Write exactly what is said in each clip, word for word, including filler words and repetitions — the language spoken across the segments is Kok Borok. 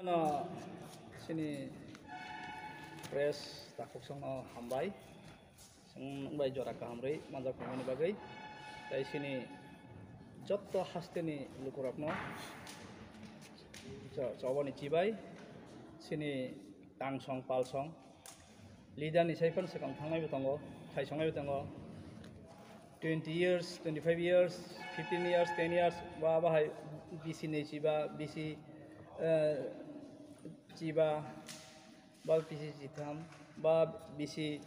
No, chini press takhuk songno hambai. Chwng bai jora kaham rwi manjak phaimani bagwi. Tai chini jotto hasteni lukurokno cho-, chobani chibai. Chini tangsong palsong leader ni sai phano swkang thangnai bo tongo, khai songnai bo tongo. Twenty years, twenty five years, fifteen years, ten years, ba bahai B C ni chiba, B C, eh, chiba, ba B C chitham, ba B C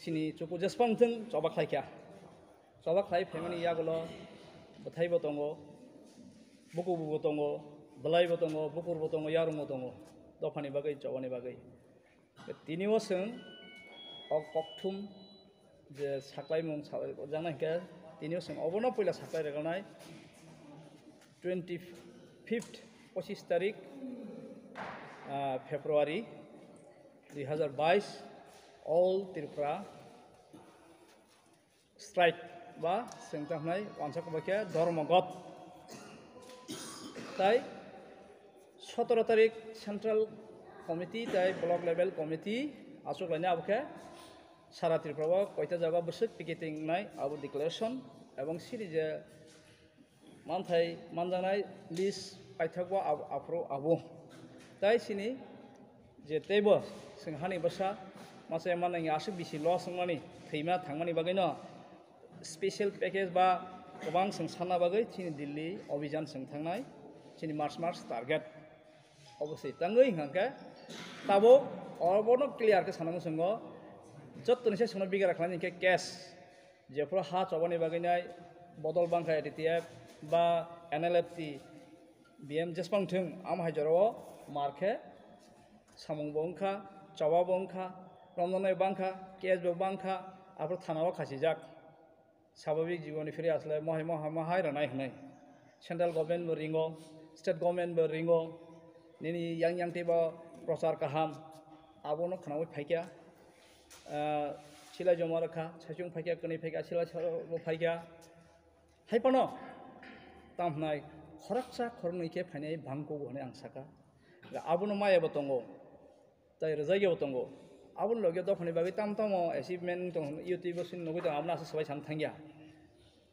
chini chuku jespang thung choba khlai kha. Choba khlai phaimani yagulo bwthai bo tongo, buku bo tongo, bwlai bo tongo, bukur bo tongo, yarung bo tongo. Dophani bagwi, chobani bagwi. Tini o chwng o kokthum je saklaimung sa-, jana hinkhe tini o chwng obono puila saklai rwgwnai twenty fifth, pochis tarik, ah, February dui hazar bais, All Tripura Strike ba chwng tamo hwnai wansa kwbai khe Dharmagot. Tai sotoro tarik Central Committee tai Block Level Committee achuk lainai abo khe sara Tripura o koita jaga bwswk picketing nai abo declaration ebong siri je manthai manjaknai list paithakgo ab-, aphuru abo. Tai chini je teibo chwng hani bwsa masa manwi aswk bisi loss wngmani, thwima thangmani bagwino special package ba kwbang chwng sanna bagwi chini Delhi obijan chwng thangnai, chini March March target. Oboswi tangwi hwnkha khe tabuk obono clear khe sana muchungo, jottoni se chwngno bigara khlainai hwnkhe case. Jephuru ha chobani bagwi nai bodol bangkha A D T F ba N L F T, B M jespang thung, amo hai jorao mar khe samung bo wngkha, choba bo wngkha, romjaknai bangkha, case bo bangkha, aphuru thana o khachijak. Sababik jiboni phiri asle mohai mohai mohai rwnai hwnwi. Central government bo ringo, state government bo ringo, nini yang yang teibo prochar kaham, abono khwnaui phaikha. Ah, silai joma rwkha, saichung phaikha, kwnwi phaikha, silai soro bo phaikha. Hai phano tam hwnai khoroksa khoroknwi khe phainai bangkugo hwnwi ang sakha. Abono maya bo tongo, tai rwjak bo tongo. Aboni loge dophani bagwi tam tamo achievement tong, YouTube o sini nugwi tongo, abono aswk swbai sana thangya.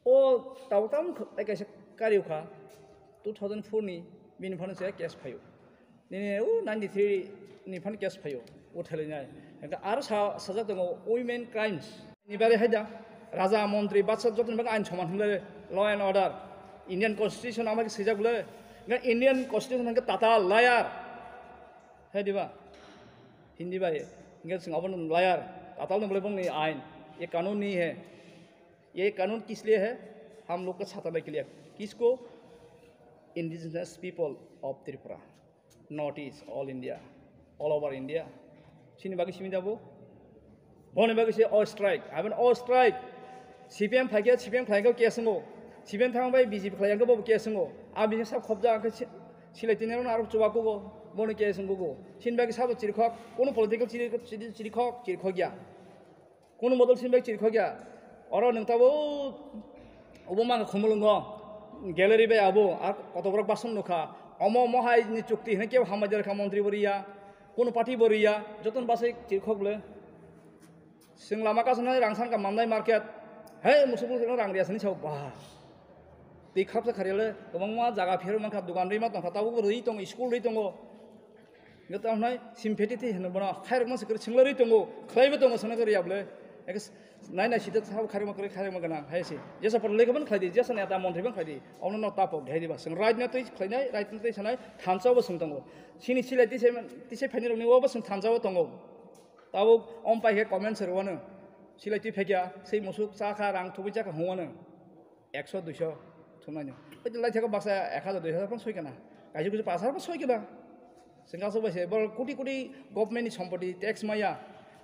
O tabuk tamo kh-, kaisa kariu kha, two thousand four ni, bini phano se case phaio. Nini o ninety three ni phan case phaio, o thailainai. Hingke aro sa-, sajak tongo women crimes. Ni bagwi hai da, raja, montri, batsa jotoni bagwi ain soman hwnle, law and order. Indian constitution ama khe swijak bwle. Hingke Indian constitution hingke tata liar. Hai diba? Hindi bai. Hingke sing abono liar. Tatal no bwle bongni ain. Ye kanun nahi hai. ये कानून किस लिए है? हम लोग का सताने के लिए। किसको? Indigenous people of Tripura, North East, all India, all over India. Chini bagwi simi dabo? Boni bagwi se all strike. Aben all strike. C P M phaikhe, C P M khlaikhe case wngo. C P M thang bai B J P khlaikhe bo case wngo. A bini sak khobja khe si-, silai tini aro chubakugo. Boni case wngo go. Chini bagwi sabo chirikhok. Kono political chiri-, chiri-, chirikhok, chirikhok ya. Kunu model sin bai chirikhok ya. Oro nwng tabo ubo mangkha khumulwngo. Gallery bai abo, ar kotokrok basong nukha. Omo mohai ni chukti hwnwi kebo hambai derkha montri bo riya. Kunu party bo riya. Jotono basai chirikhok le. Sing lama kasanai rang sankha Mandai market. Hei, musuk musuk rang riya sani sao. Bah. Twi khapsa khariya le, kwbangma jaga phero mankha, dogan rwi ma tongkha, tabuk rwi tongo, school rwi tongo. Hingke tamo hwnai sympathy twi hwnwi bono khairokma se kwrwi swnglarwi tongo, khlaibo tongo, swngna kwrwi ya bwle. Eke s-, nai nai sida sabo khairokma kwrwi khairokma gwnang hai se. Jesa photo lekha ban khlai di, jesa neta montri ban khlai di. Omono no tapo dhai diba. Swng right na twi khlainai, right na twi sanai, thansa bo swng tongo. Sini silai tise, tise phaini rokni obo swng thansa bo tongo. Tabuk om pai khe comment se rwano. Silai twi phekya, sei musuk chakha, rang thubui chakha hwnwano. Ekso, duiso thumnaino. Oi lai thaka baksa ek hajar, dui hajar phano soi kana. Kaisa kuchu pash hajar phano soi kana. Sengkha sok bai se, bor koti koti government ni sompoti tax maya.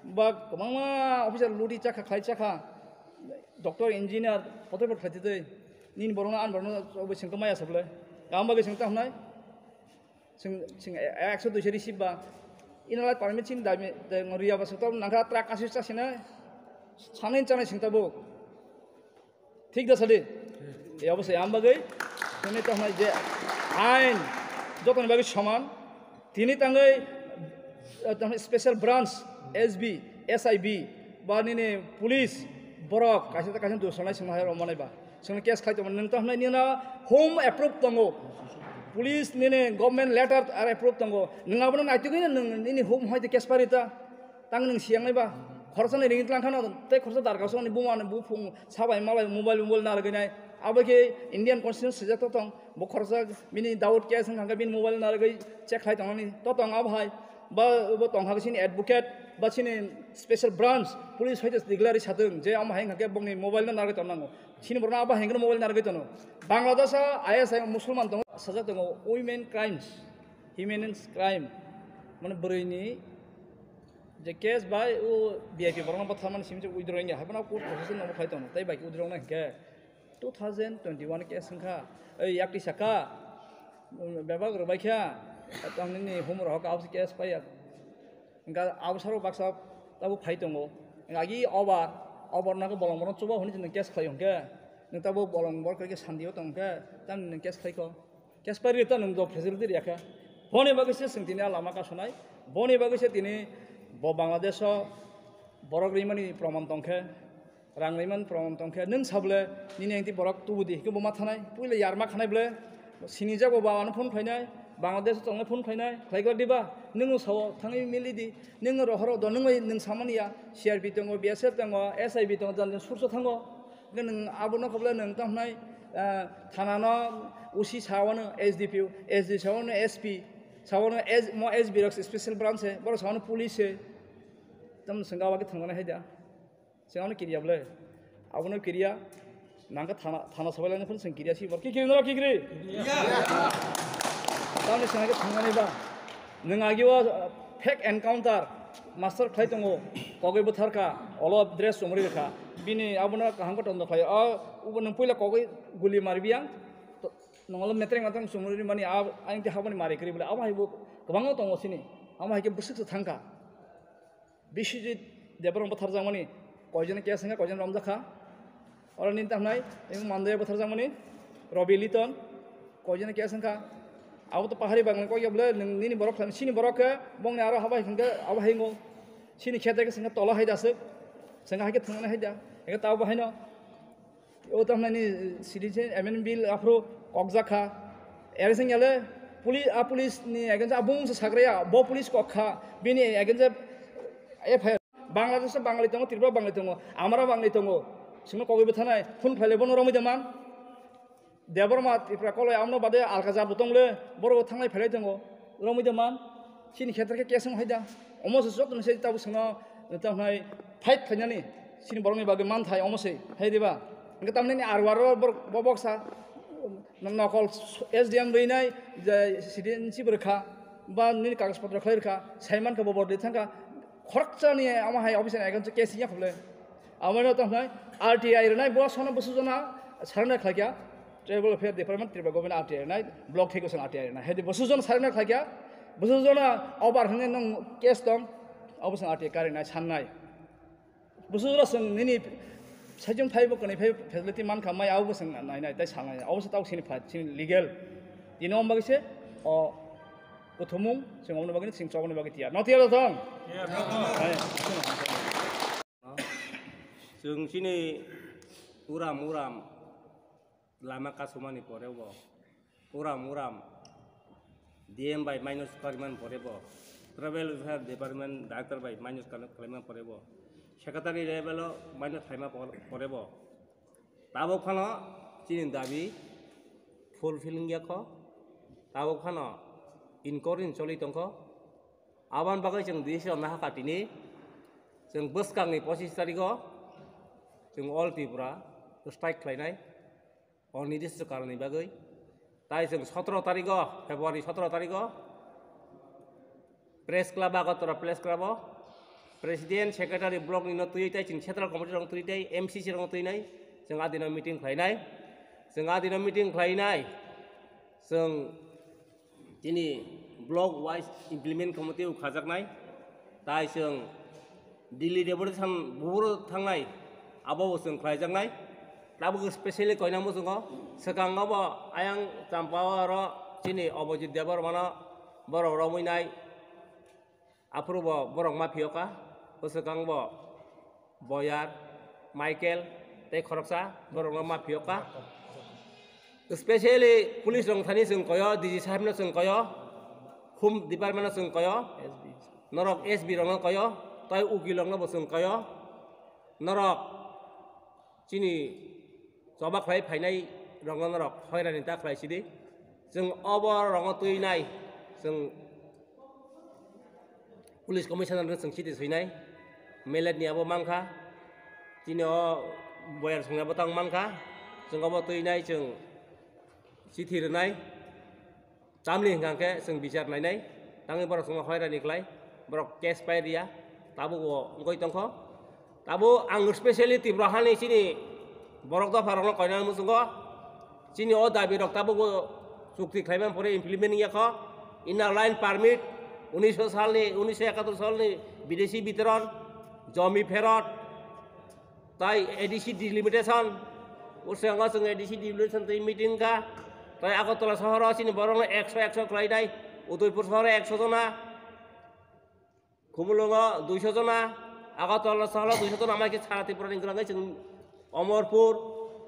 Ba kwbangma officer ludi chakha, khlai chakha. Doctor, engineer, potor pot khlai twi. Nini borokno, an borokno, obo sengkha maya sablai. Gam bagwi sengkha hwnai. Seng, seng, ekso, duiso receive ba. Ina lai permit sini dami, dami riya ba sengkha nangkha truck aswk chasina. Sanai chanai sengkha bo. Thik da sadi? E obosai ang bagwi, hwnwi tongmai je ain jotoni bagwi soman, Tini tangwi, eh, tamo special branch, S B, S I B, ba nini police, borok kaisa ta kaisa dusonai swngnai hai rok manai ba. Swngnai case khlai tongmani, nwng tamo hwnai nini home approve tongo. Police nini government letter ar approve tongo. Nwng abono naitugwi nwng nini home hai case pari ta. Tang nwng siyangnai ba. Khoroksa ni ring tlang khano, tei khoroksa darkar songni buma ni buphung sabai malai mobile mobile narwgwi nai. Abo khe Indian constitution swijak to tong. Bo khoroksa bini doubt case wngkha khe bini mobile narwgwi check khlai tongnani to tong abo hai. Ba bo tongkha khe chini advocate ba chini special branch police hoite declare satwng je amo hai wngkha khe bongni mobile no narwgwi tong nango. Chini borok no abo hai wngkhe mobile narwgwi tono. Bangladesh o I S I Musulman tongo sajak tongo women crimes, human crime, mane bwrwi ni je case bai o V I P borok no bwtharmani simi se withdraw wngya hai bono court process no khai tongo tei bai withdraw wngna hinkhe two thousand twenty-one case wngkha, ei yakti saka, um, bebak rwbai kha, tang nini home rok abo se case paiya. Hingkha abo saro baksa tabo phai tongo. Hingkha agi obar, obar nago bolong bono chuba hwnwi chwng case khlai hwnkhe, nwng tabo bolong bor khe sandio tong khe, tang nwng case khlai kho. Case pari ta nwng do facility riya kha. Boni bagwi se chwng tini a lama kasonai. Boni bagwi se tini bo Bangladesh o borok rimani proman tong khe. Rang rwimani proman tong khe, nwng sa bole nini engti borok tubu di, hikhe bo ma thanai, puila yar ma khanai bole, sini jago ba ano phone khlainai, Bangladesh tongnai phone khlainai, khlai glak diba, nwng sao thangwi mili di, nwng rohoro do, nwng bai nwng samani ya, C R P tongo, B S F tongo, S I B tongo, jan jan surso thango, hingkhe nwng abo nokho bole nwng tamo hwnai, ah, thana no O C sao no S D P O, S D sao no S P, sao no S, mo S B rok special branch se, borok sao no police se, tamo swngkha abo khe thangmani hai da. Chwng ano kiriya bwle. Abono kiriya. Nangkhe thana, thana sabai laina phano chwng kiriya si bor. Kikiri noro kikiri? Tamni chwng khe thangmani ba. Nwng agi o, uh, fake encounter master khlai tongo. Kogwi bwtharkha. Olo dress chumri rwkha. Bini abono kaham kotor no khlai. O, ubo nwng puila kogwi guli marbi yang. To, nwng olo metreng metreng chumri mani a, ayang te habani mari kri bwle. Abo hai bo kwbangma tongo sini. Amo hai khe bwswk se thangkha. Biswajit Debbarma bwtharjakmani koijon case wngkha, koijon romjakha. Oro nini tamo hwnai, emo Mandaya bwtharjakmani Robi Liton, koijon case wngkha. Abo to pahari bagwi kok ya bwle, nwng nini borok khlai, chini borok khe bongni aro haba hai hwnkhe abo hai wngo. Chini kheto khe chwngkhe tolo hai da aswk, chwngkhe hai khe thwngmani hai da, eke ta abo haino. O tamo hwnani citizen amendment bill aphuru kokjak kha. Ere seng yale puli-, a police ni against a bung se sagraya, bo police kok kha, bini against F I R. Bangladesh o Bangali tongo, Tripura Bangali tongo, Amara Bangali tongo. Sino kogwi bwthanai, phun phaile bono romwi de man. Debbarma Tripura koloi amno bade alka jat bo tongle, boro thanglai phailai tongo, romwi de man. Chini khetre khe case wng hai da. Omo se joto ni se tabo sino, tamo hwnai fight khainani. Chini borokni bagwi man thai omo se, hai diba? Hingke tamni ni arwaro bor-, bo boksa, nokol S D M rwinai, je citizenship rwkha, ba nini kagoj potro khlai rwkha, saiman khe bo bor di thangkha. Khoroksa ni omo hai officer against case ya khle. Amo no tamo hwnai R T I rwnai bo sono bwswk jona surrender khlaikha. Tribal Welfare Department, Tripura Government R T I rwnai, block thai kwchwng R T I rwnai. Hai di bwswk jona surrender khlaikha, bwswk jona over hwnwi nwng case tong, abo chwng R T I karinai sannai. Bwswk jona chwng nini saichung phaibo kwnwi phaibo facility mankha mai abo chwng nainai tei salnai. Abo se tabuk sini pha-, sini legal. Tini omo bagwi se o kuthumung chwng oboni bagwi chwng choboni bagwi tiyar. No tiyar da thong? Tiyar. Hai. Chwng chini uram uram lama kasumani pore bo, uram uram D M bai minus khlaimani pore bo, Tribal Welfare Department Director bai minus khlai-, khlaimani pore bo, Secretary level o minus khlaima por-, pore bo. Tabuk phano chini dabi fulfilling ya kho, tabuk phano inquiry choli tongkho. Aboni bagwi chwng decision nahakha tini, chwng bwskangni pochis tarigo chwng All Tripura strike khlainai, o nirdisho karonni bagwi. Tai chwng sotoro tarigo, February sotoro tarigo, Press Club, Agartala Press Club o President, Secretary, Block ni no twiwi tai chwng Central Committee rok twiwi tai M C C rok twiwi nai, chwng a dino meeting khlainai, chwng a dino meeting khlainai, chwng Chini block wise implement khamu tei khajaknai, tai chwng Delhi deputation buphuru thangnai, abo bo chwng khlaijaknai. Tabuk specially koina muchungo, swkango bo ayang Champao aro chini Abhijit Debbarmano borok romwi nai, aphuru bo borok ma phiyoka, bwswkang bo Boyar, Michael tei khoroksa borokno ma phiyoka. Specially police rok thani chwng koyo, D G sahib no chwng koyo, Home Department no chwng koyo, norok S B rok no koyo, tei ukil rok no bo chwng koyo, norok chini choba khlai phainai rok no norok hoirani ta khlai sidi. Chwng obo rok no twi nai, chwng Police Commissioner no chwng chiti swinai, Melet ni abo mankha, chini o Boyar songni abo tang mankha, chwng obo twi nai chwng chithi rwnai, tamni hwnkha khe chwng bichar nainai, tangwi borok chwngno hoirani khlai, borok case pai riya, tabuk o wngwi tongkho. Tabuk ang specially Tripura hani chini borok dopha rokno koinani muchungo, chini o dabi rok tabuk o chukti khlaimani pore implement wngya kho. Inner line permit, unisho salni, unisho ekatur salni bidesi bitoron, jomi pherot, tai A D C delimitation, usyango chwng A D C delimitation twi meeting kha, tai Agartala sohoro chini borokno ekso ekso khlainai, Udaipur sohoro ekso jona, Khumulwngo duiso jona, Agartala sohoro duiso jona, amai khe sara Tripura ni gwlangwi chwng Omorpur,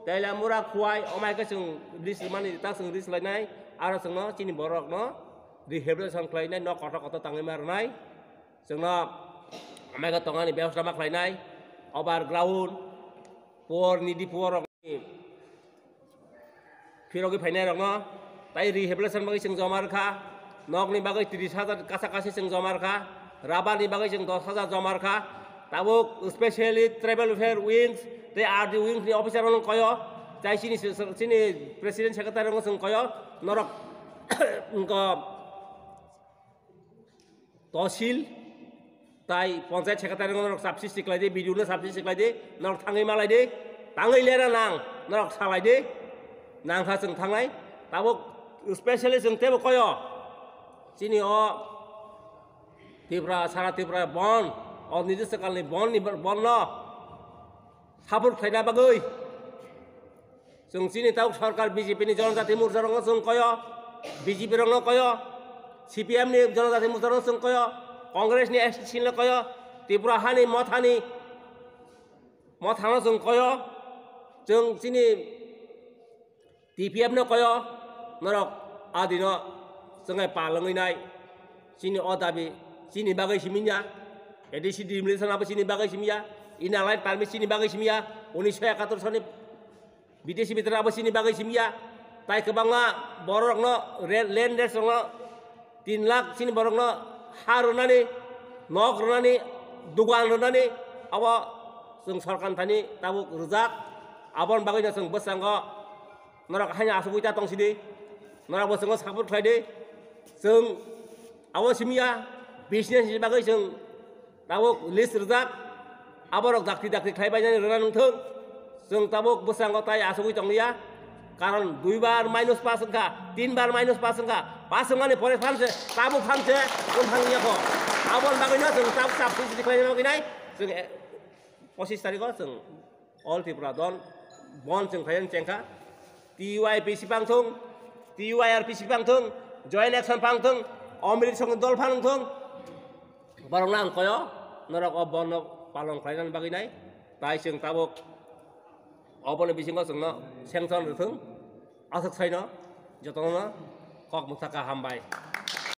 Teliamura, Khowai, amai khe chwng list rwmani tak chwng list lainai, aro chwngno chini borokno rehabilitation khlainai, nok kotor kotor tangwi ma rwnai, chwngno amai khe tongmani bebosta ma khlainai, overground, poor needy poor rokni phirogwi phainai rokno, tai rehabilitation bagwi chwng joma rwkha, nokni bagwi tris hajar kasa kasi chwng joma rwkha, rubber ni bagwi chwng dos hajar joma rwkha, tabuk specially tribal welfare wings tei R D wings ni officer rokno koyo, tai chini, chini president secretary rokno chwng koyo, norok wngkha Tosil tai Panchayat Secretary no norok chap srishti khlai di, B D O no chap srishti khlai di, norok thangwi malai di, tangwi lera nang, norok salai di, nangkha chwng thangnai, tabuk specially chwng teibo koyo, chini o Tripura, sara Tripura bon, o nijis kalni bon ni bon no, Support khlaina bagwi chwng chini tabuk sarkar B J P ni Janajati Morcha rokno chwng koyo, B J P rokno koyo, C P M ni Janajati Morcha rokno chwng koyo, Congress ni S T C no koyo, Tripura hani Mothani Mothano chwng koyo, chwng chini T P F no koyo, norok adino chwngai palangwi nai, chini o dabi chini bagwi simi ya, A D C delimitation abo chini bagwi simi ya, inner line permit chini bagwi simi ya, unisho ekatur soni bidesi bitoron abo chini bagwi simi ya, tai kwbangma bororokno re-, land rates rokno tin lakh chini borokno ha rwnani, nok rwnani, dugan rwnani, abo chwng sorkar thani tabuk rwjak, aboni bagwino chwng bwskango norok haino asugwi ta tong sidi, norok bo chwngno support khlai di, chwng abo simi ya, business ni bagwi chwng tabuk list rwjak, aborok dakti dakti khlai bainani rwna nung thung, chwng tabuk bwskango tai asugwi tong liya, karon dui bar minus pass wngkha, tin bar minus pass wngkha, pass wngmani pore phan se, tabuk phan se, bumphang ya kho, aboni bagwino chwng tabuk chap sui sui khlaina bagwi nai, chwng, eh, pochis tarikho chwng All Tripura Dol bon chwng phaiya chengkha, T Y P C pang thung, T Y R P C pang thung, Joint Action pang thung, Omrit Song Dol phan thung, borokno ang koyo, norok o bono palong khlainani bagwi nai, tai chwng tabuk oboni bisingo chwngno sanction rwthung, aswk saino jotono kok mwthaka hambai.